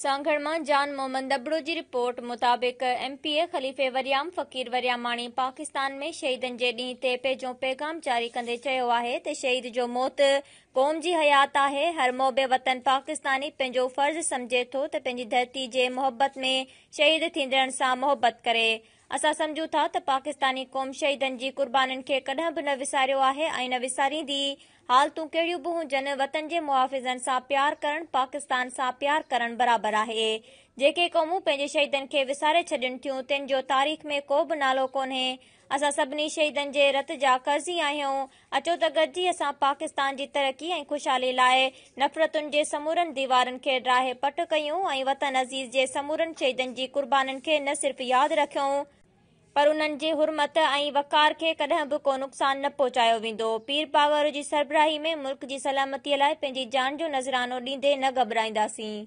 سانگهڙ مان جان محمد ابڙو جي رپورٽ مطابق ايم پي اي خليفي وريام فقير ورياماڻي پاڪستان ۾ شهيدن جي ڏينهن تي پنهنجو پيغام جاري ڪندي چيو آهي ته شهيد جو موت قوم جي حيات آهي، هر محب وطن پاڪستاني پنهنجو فرض سمجهي ٿو ته پنهنجي ڌرتي جي محبت ۾ شهيد ٿيندڙن سان محبت ڪري. اسان سمجهون ٿا ته پاڪستاني قوم شهيدن جي قربانين کي ڪڏهن به نه وساريو آهي ۽ نه وساريندي. حالتون ڪهڙيون به هجن، وطن جي محافظن سان پيار ڪرڻ پاڪستان سان پيار ڪرڻ برابر آهي. جيڪي قومون پنهنجي شهيدن کي وساري ڇڏين ٿيون، تن جو تاريخ ۾ ڪو به نالو ڪونهي. اسان سڀني شهيدن جي رت جا قرضي آهيون. اچو ته گڏجي اسان پاڪستان جي ترقي ۽ خوشحالي لاء نفرتن جي سمورن ديوارن کي ڊاهي پٽ ڪيون ۽ وطن عزيز جي سمورن شهيدن جي قربانين کي نه صرف ياد رکيون پر انهن جي حرمت ۽ وقار کي ڪڏهن به ڪو نقصان نه پهچايو ويندو. پير پاڳارو جي سربراهي ۾ ملڪ جي سلامتي لاء پنهنجي جان جو نذرانو ڏيندي نه گهٻرائينداسين.